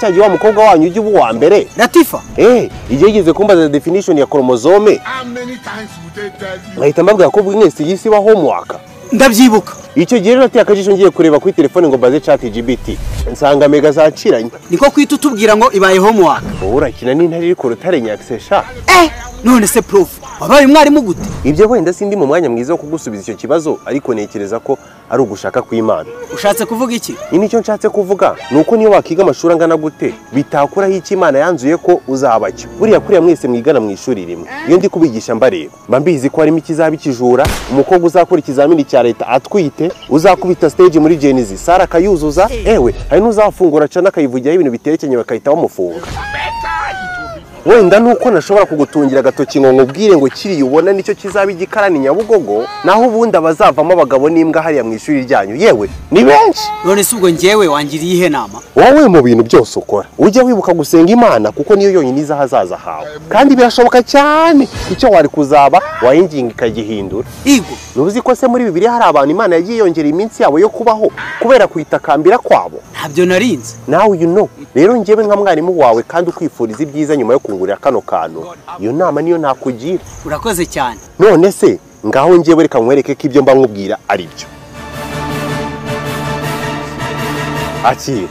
Cyagiye wa mukobwa wanyu ujye uba uwa mbere. Latifa? Igihe yigeze kumbaza definition ya chromosome. Nkahita mbabwira ko mwese iyi si iba homework. Ndabyibuka. Icyo gihe rero nateye akajisho ngiye kureba kuri telefone ngo mbaze ChatGPT, nsanga mega zaciranye. Niko kwita utubwira ngo ibaye homework. Wowe urakina n'intare iri ku rutare nyakse sha. None se prof, wabaye umwarimu gute? Ibyo wenda sindi mu mwanya mwiza wo kugusubiza icyo kibazo, ariko ntekereza ko ari ugushaka kw'Imana. Ushatse kuvuga iki? Ni icyo nshatse kuvuga nuko niyo wakiga amashuri angana gute bitakuraho icyo Imana yanzuye ko uzaba cyo. Buriya kuriya mwese mwigana mu ishuri rimwe, iyo ndi kubigisha mbareba mba mbizi ko harimo ikizaba ikijura, umukobwa uzakora ikizamini cya leta atwite, uzakubita stage muri Gen Z Sara akayuzuza, ewe hari n'uzafungura cana akayivugiraho ibintu biterekenye bakahita bamufunga. Wenda nuko nashobora kugutungira agatoki ngo nkubwire ngo kiriya ubona nicyo kizaba igikarani Nyabugogo, naho ubundi abazavamo abagabo n'imbwa hariya mu ishuri ryanyu yewe ni benshi. None se ubwo njyewe wangiriye ihe nama? Wowe mu bintu byose ukora ujye wibuka gusenga Imana kuko niyo yonyine iza ahazaza hawe, kandi birashoboka cyane icyo wari kuzaba wayinginga ikagihindura. Igo nuzi ko se muri Bibiliya hari abantu Imana yagiye yongera iminsi yabo yo kubaho kubera kuyitakambira kwabo? Ntabyo narinze. Now you know. Rero njyewe nka mwarimu wawe kandi ukwifuriza ibyiza nyuma yo kungurira kano kantu, iyo nama niyo nakugira. Urakoze cyane. None se ngaho njyewe reka nkwereke ko ibyo mba nkubwira ari byo. Akira.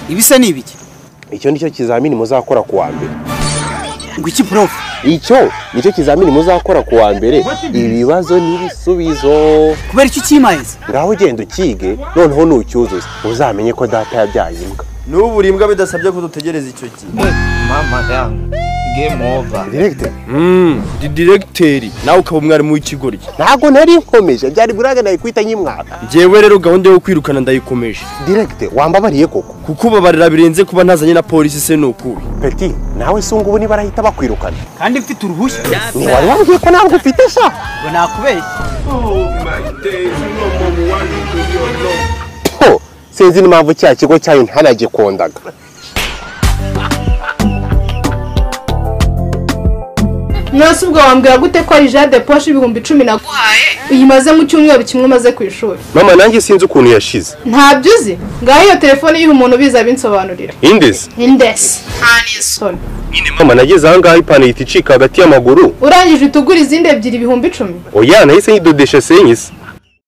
Ibisa ni ibiki? Icyo nicyo kizamini muzakora ku wa mbere. Ngo iki prof? Icyo nicyo kizamini muzakora ku wa mbere, ibibazo n'ibisubizo. Kubera icyo ukimaze? Ngaho ugenda ukige, noneho nucyuzuza uzamenye ko data yabyaye imbwa. N'ubu urimbwa bidasabye ko dutegereza icyo gihe. Mama yangu, game over. Director. Ndi directeur, nawe ukaba umwarimu w'ikigoryi. Ntago nari nkomeje, byari buraga nayikwita nyimwaka. Njyewe rero gahunda yo kwirukana ndayikomeje. Directeur, wambabariye koko? Kukubabarira birenze kuba ntazanye na polisi se nukubi. Petit, nawe se ngubu niba arahita bakwirukana. Kandi mfite uruhushya. Ni wari wambwiye ko ntabwo ufite sha? Ngo nakubeshye. Oh my days, no mom want to be. Sinzi n'impamvu cya kigo cyayo ntanagikundaga. Mwese ubwo wambwira gute ko ari jade poche 10,000 naguhaye uyimaze mu cyumweru kimwe umaze ku ishuri? Mama nanjye sinzi ukuntu yashize. Ntabyo uzi? Ngaho iyo telefone yiha umuntu biza binsobanurira. Indesi? Indesi. Anisoni. Nyine mama nageze aha ngaha ipantaro ihita icika hagati y'amaguru. Urangije utugura izindi ebyiri 10,000? Oya nahise nyidodesha senyise.